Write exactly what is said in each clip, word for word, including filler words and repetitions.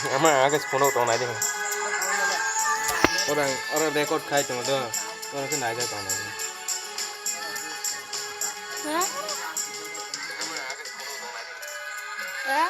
Ama aga phone tong nai de. Orang orang record khai tong do. Orang ke nai ja tong nai. Ha? Ha?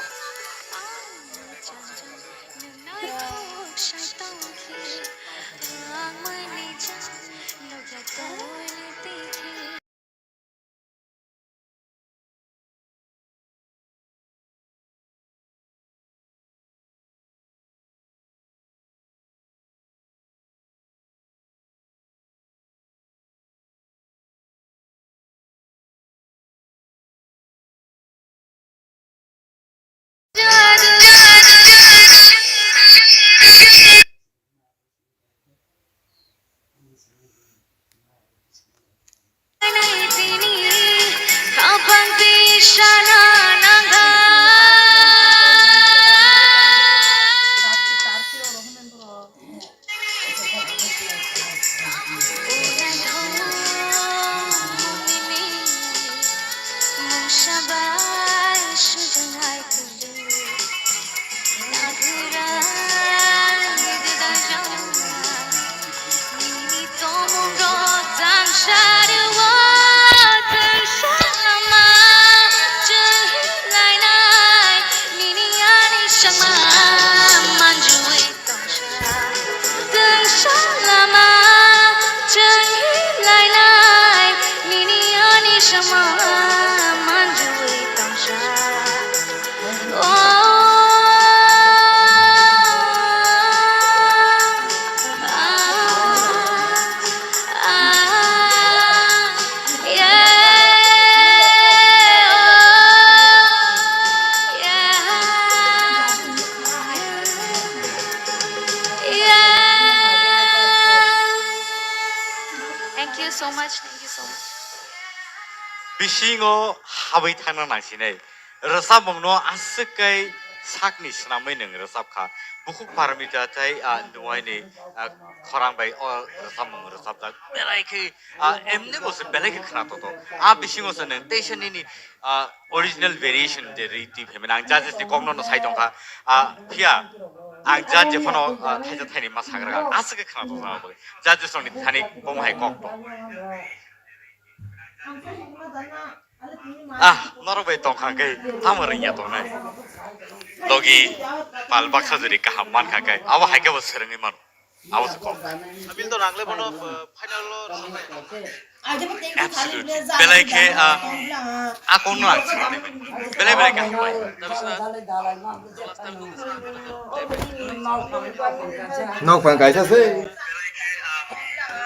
Thank you so much, thank you so much. Bisingo habwi thangna nangsinai. Rwchapmungno aswk kai sakni swnamwi nwng rwchap kha. Bukhuk Parmita tei, ah, Nuaini, ah, khorang bai o rwchapmung rwchapjak. Belai khe, ah, emni bo se belai khe khna toto. Ah, bisingo se nwng teisa nini, ah, original variation je ri twi phaimani ang judges ni kokno no sai tongkha. Ah, phiya ang judge phano, ah, thaisa thaini ma sagra aswk khe khna toto. Judges rokni thani komo hai kok tong. Ah, norok bai tongkha khe tamo rwngya tongnai. Logi pal baksa jori kaham mankha khe abo hai khe bo swrwngwi mano. Abo se kok. Sabil to nangle bono, uh, final lo. Absolutely. Belai khe, ah, a kokno ang sinani. Belai belai kaham bai. Nok phang kaisa se.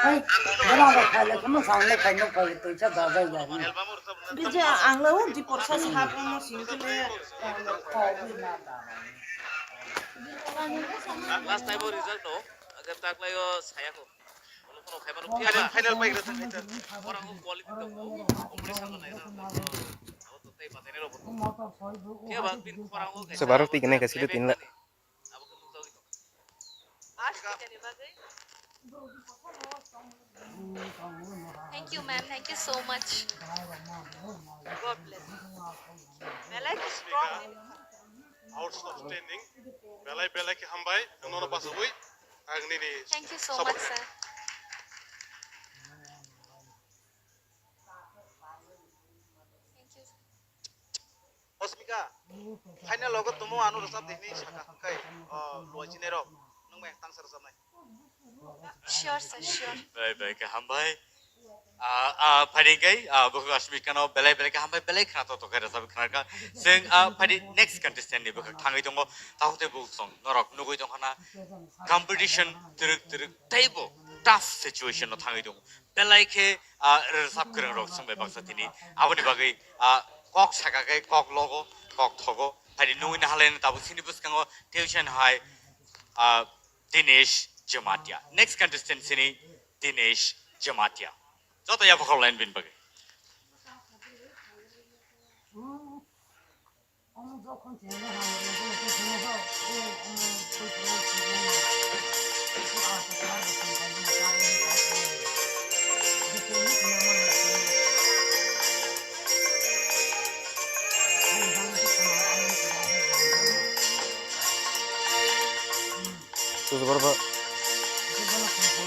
Ai, bana ba khaile kama sangle khai nok khai tuisa dajai ya. Bija angla o di porsa sahab mo singkile. Last time o result no, agar taklai o saya ko. Final, final pai gra thang kaisa. Sebarok tik nai kasi tin la. Thank you, ma'am. Thank you so much. God bless. Belai khe strong. Outstanding. Belai, belai khe hambai. Nono pasagwi. Ang nini. Thank you so much, sir. Thank you. Osmika, final logo tumo ano rwchap dini saka hwnkhe, o, luaichinai rok. Nwng bai tangsa rwchapnai. Sure, sir, sure. Belai belai khe hambai. Ah, ah, phaidi khe, ah, bukhuk Asmika no belai belai khe hambai, belai khna to to khe rwchap khna kha. Chwng, ah, phaidi next contestant ni bukhuk thangwi tongo. Tabuk tei bukhuk song norok nugwi tongkha na competition twrwk twrwk teibo tough situation no thangwi tongo. Belai khe, ah, rwchap kwrwng rok chwng bai baksa tini. Aboni bagwi, ah, kok saka khe kok logo, kok thogo. Phaidi nugwi nahalai tabuk chini bwskango tuition hai, ah, Dinesh Jamatia. Next contestant sini Dinesh Jamatia. Joto yaphakha line bini bagwi.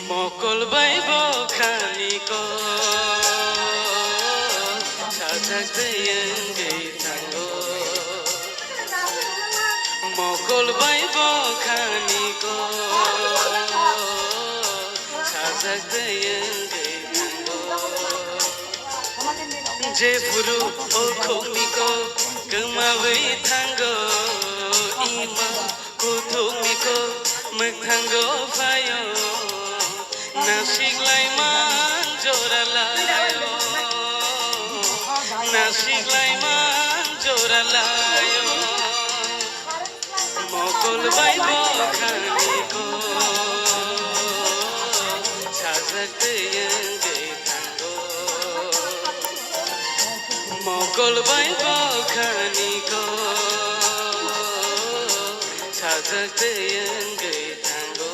Mokol bai bokhani kok sajak tei wngwi thango. Mokol bai bokhani kok sajak tei wngwi thango. Jephuru o khokni kok kwmawi thango, ima kuthukni kok mwkthango phaio. Nasik laimang jora laio, nasik laimang jora laio. Mokol bai bokhani kok sajak tei wngwi thango. Mokol bai bokhani kok sajak tei wngwi thango.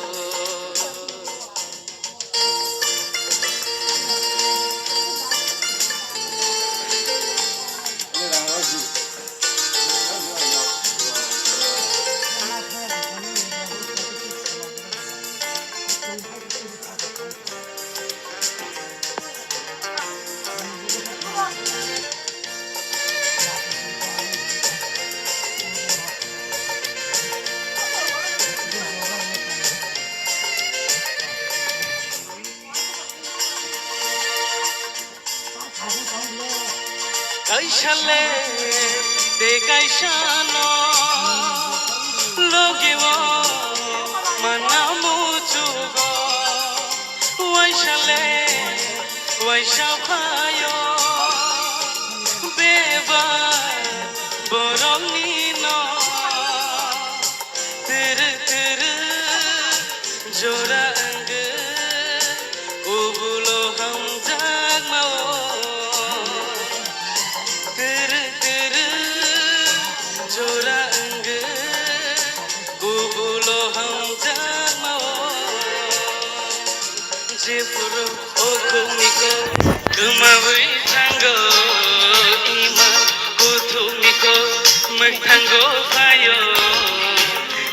Kaisa le tei kaisa no logi o mana muchugo. Waisa le waisa phaio bebak borokni no. Twrwk twrwk jora wngwi kubulo hamjakma-o. Twrwk twrwk jora wngwi kubulo hamjakma-o. Jephuru o khokni kok kwmawi thango, ima kuthukni kok mwkthango phaio.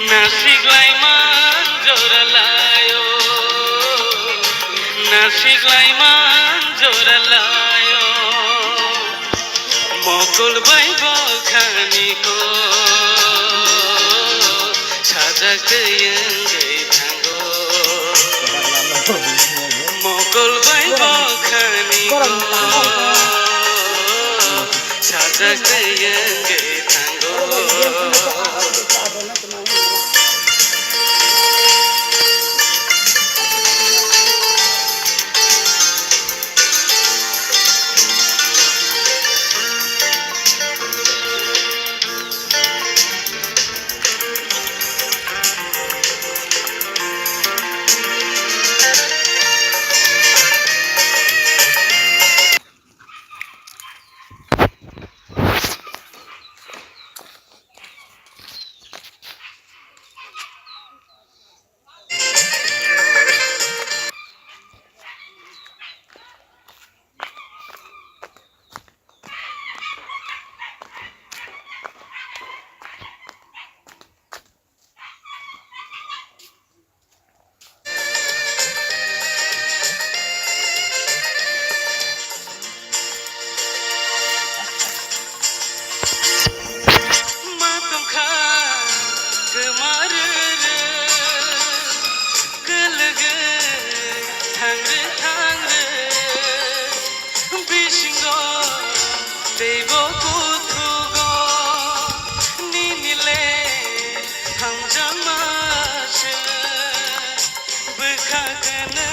Nasik laimang jora laio, nasik laimang jora laio. Mokol bai bokhani kok sajak tei wngwi thango. Mokol bai bokhani kok sajak tei wngwi thango. Ma tongkha kwma rwrwk, kwlwgwi thangrwk thangrwk, bisingo teibo kuthugo, nini le hamjakma se. Bwkha kwnwi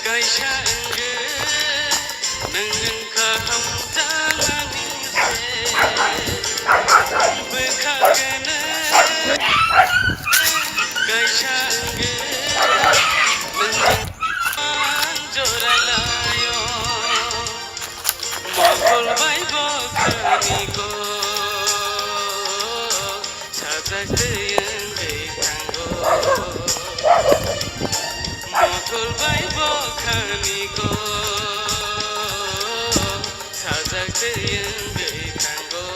kaisa wngwi nwng wngkha hamjakmani se. Bwkha kwnwi kaisa wngwi nwng wngkha jora laio. Mokol bai bokhani kok sajak tei wngwi thango. Mokol bai bokhani kok sajak tei wngwi thango.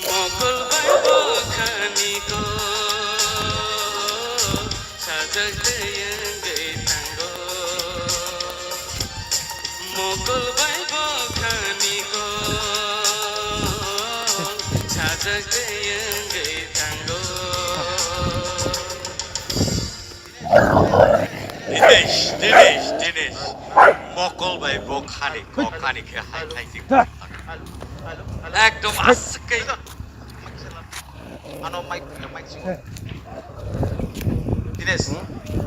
Mokol bai bokhani kok Mokol bai bokhani kok sajak tei wngwi thango. Dinesh, Dinesh, Dinesh. Mokol bai bokhani, bokhani khe hai khai tik. Ekdom aswk khe. Ano mic, mic singo. Dinesh,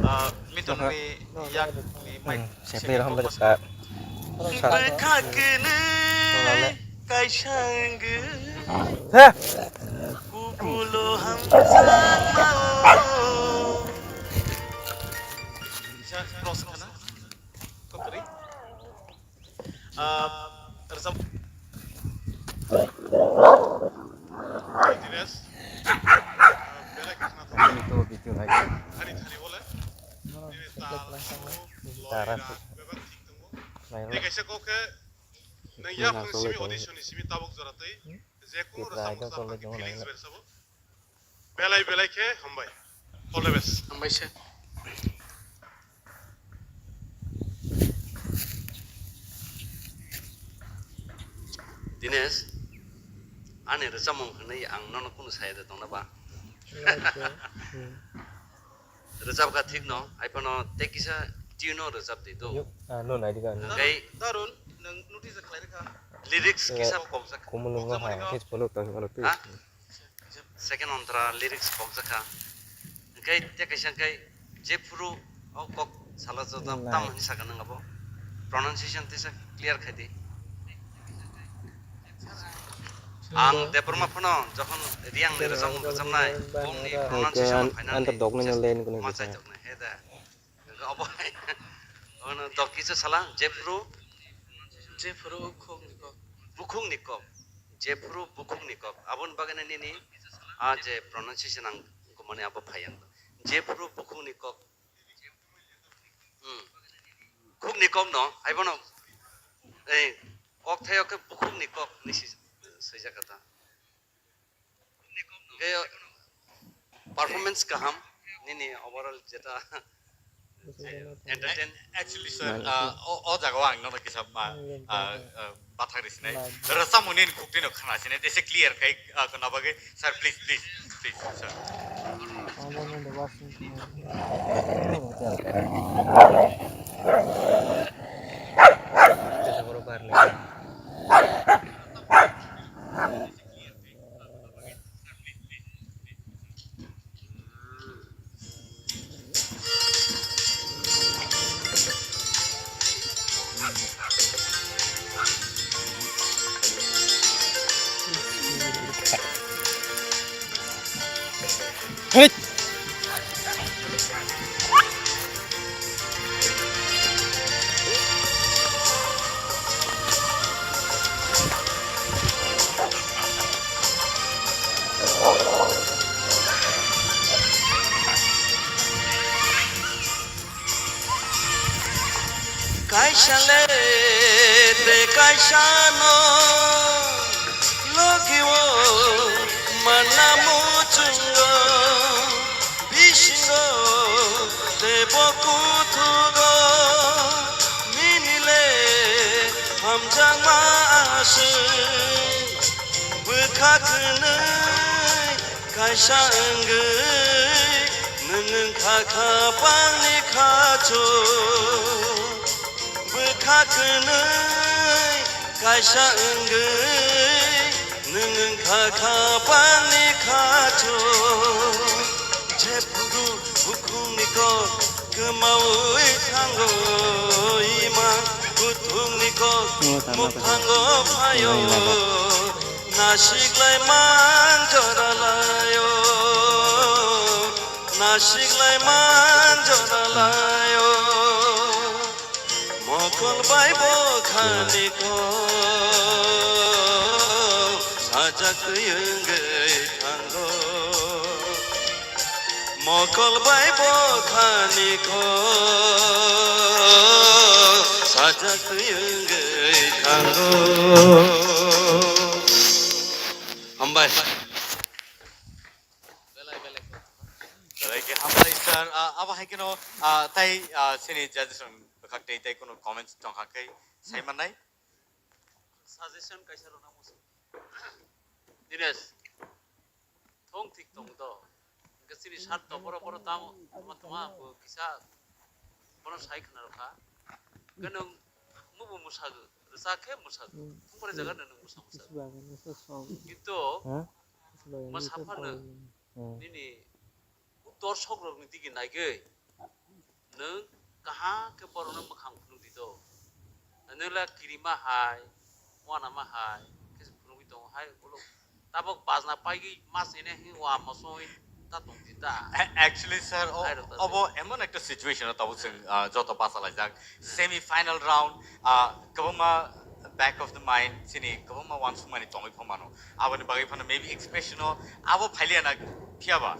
ah, Mitun ni yak ni mic. Sepai roham bai ka. Bwkha kwnwi kaisa wngwi. He. Kubulo hamjakmao. Isa cross khana. Kokri. Ah, rwchap. Dines. Ah, belai khna thok. Ani thani bole. Dines ta. Tara. Bebak thik tongo. Tei kaisa kok khe, nang yaphang simi audition ni simi tabuk jora twi, je kunu rwchapmung sa phang khe feelings ber sabo. Belai belai khe hambai. All the best. Hambai se. Dinesh, ani rwchapmung hwnwi ang nono kunu saya de tongna ba? Rwchapkha thik no, ai phano tei kisa tune no rwchap di do. Yo, ah, no, nai di ka. Tei Darun, nang notice khlai rikha. Lyrics kisa kokjak. Kumun nung ha, his polo tang ano tu. Ha? Second ontra lyrics kokjakha. Hwnkhe tei kaisa hwnkhe jephuru o kok sala jota tam hwnwi sakha nang abo. Pronunciation teisa clear khai di. Ang Debbarma phano jokhon Reang ni rwchapmung rwchapnai, bongni pronunciation phainani ma chaijaknai. He da. Obo hai. Ono dok kisa sala, jephuru. Jephuru bukhuk ni kok. Bukhuk ni kok. Jephuru bukhuk ni kok. Aboni bagwi nini, ah, je pronunciation ang gumani abo phai ang. Jephuru bukhuk ni kok. Hmm. Khuk ni kok no, ai bono. Eh, kok thayo khe bukhuk ni kok ni si, swijak kata. Khe performance kaham nini overall jeta entertain. Actually, sir, uh, o, o jaga o ang nono kisa ma, uh, uh, bathang ri sinai. Rwchapmung nini khukti no khna sinai, tei se clear khai, uh, khna bagwi, sir, please, please, please, sir. Kaisa le tei kaisa no logi o manna muchungo, bisingo tei bo kuthugo, nini le hamjakma aswk. Bwkha kwnwi kaisa wngwi nwng wngkha kha bangni khachu. Bwkha kwnwi kaisa wngwi nwng wngkha kha bangni khachu. Jephuru bukhukni kok kwmawi thango, ima kuthukni kok mukhango phaio. Nasiklai man joralaio, nasiklai man joralaio. Mokol bai bokhani kok sajak twi wngwi thango. Mokol bai bokhani kok sajak twi wngwi thango. Hambai. Belai khe hambai sir, ah, abo hai kheno, ah, tai, ah, sini judges rok Kha tei tei kuno comments tong kha khe sai mannai. Suggestion kaisa rwna muchung. Dinesh, thong thik tong do. Hwnkhe chini sat to boro boro tamo, tama tama bo kisa bono sai khna rw kha. Hwnkhe nwng mubo mwsago, rwchak khe mwsago. Thumbai jaga no nwng mwsa mwsago. Kintu mwsa phano nini dorshok rokni digi naigwi nwng kaham khe borokno mwkhang phunukdi do. Nwng le kirima hai, uanama hai khe se phunugwi tongo hai ulo tabok bajna paigwi mas ene hwnwi uama songwi ta tongdi ta. A-, actually, sir, o-, Hai rok ta obo emon ekta situation o tabuk chwng, ah, joto bachalaijak. Semi final round, ah, kwbangma back of the mind, chini kwbangma uansukmani tongwi pha mano. Aboni bagwi phano maybe expression o abo phailiya na phiya ba.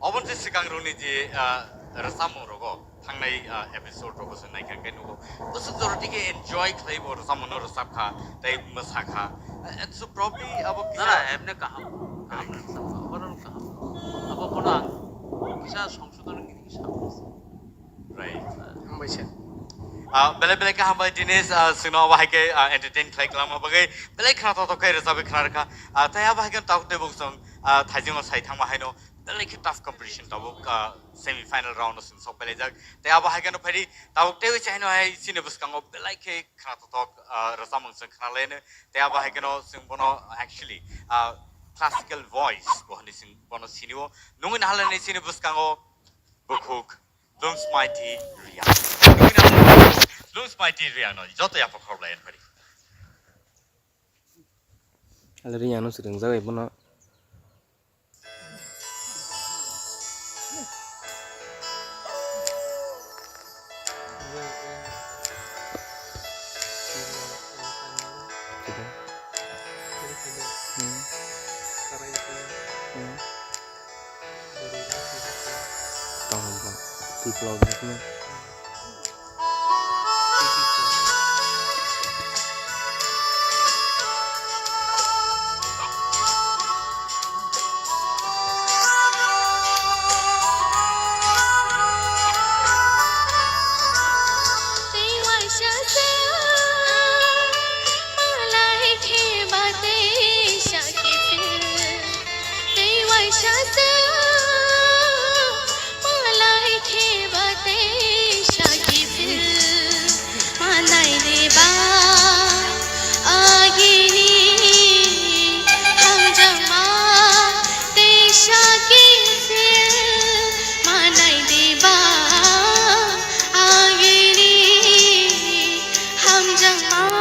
Oboni se swkang rokni je, ah, rwchapmung rogo thangnai, ah, episode rogo se naikha khe nugo. Bwswk jora tike enjoy khlai bo rwchapmung no rwchap kha, tei mwsa kha. Ah, so probably abo Na, kisa na, emne kaham. Kaham rwchap kha. Overall kaham. Abo bono ang kisa songsodon gini kisa. Right. Hambai sir. Ah, belai belai khe hambai Dinesh, ah, chwngno abo hai khe, ah, entertain khlai kwlangma bagwi belai khna thotho khe rwchapwi khna rwkha. Ah, tei abo hai khe tabuk tei buk chwng, ah, thaijakno sai thangma haino belai khe tough competition tabuk, ah, semi final round o chwng sok pailaijak. Tei abo hai kheno phaidi tabuk tei se haino hai chini bwskango belai khe khna thothok, ah, rwchapmung chwng khna laino. Tei abo hai kheno chwng bono actually, ah, classical voice bo hwnwi chwng bono sinio. Nungwi nahalani chini bwskango bukhuk Lungsmaiti Riang. Lungsmaiti Riang no joto yapha khorok lai phaidi. Ale Riang no swrwng jagwi bono. Hmm. Hmm. Tong ba, twi vlog ni khe. Tei waisa se o, malai khe ba tei sa kiphil. Tei waisa se o, malai khe ba tei sa kiphil. Manai de ba agini hamjakma tei sa kiphil. Manai de ba agini hamjakma.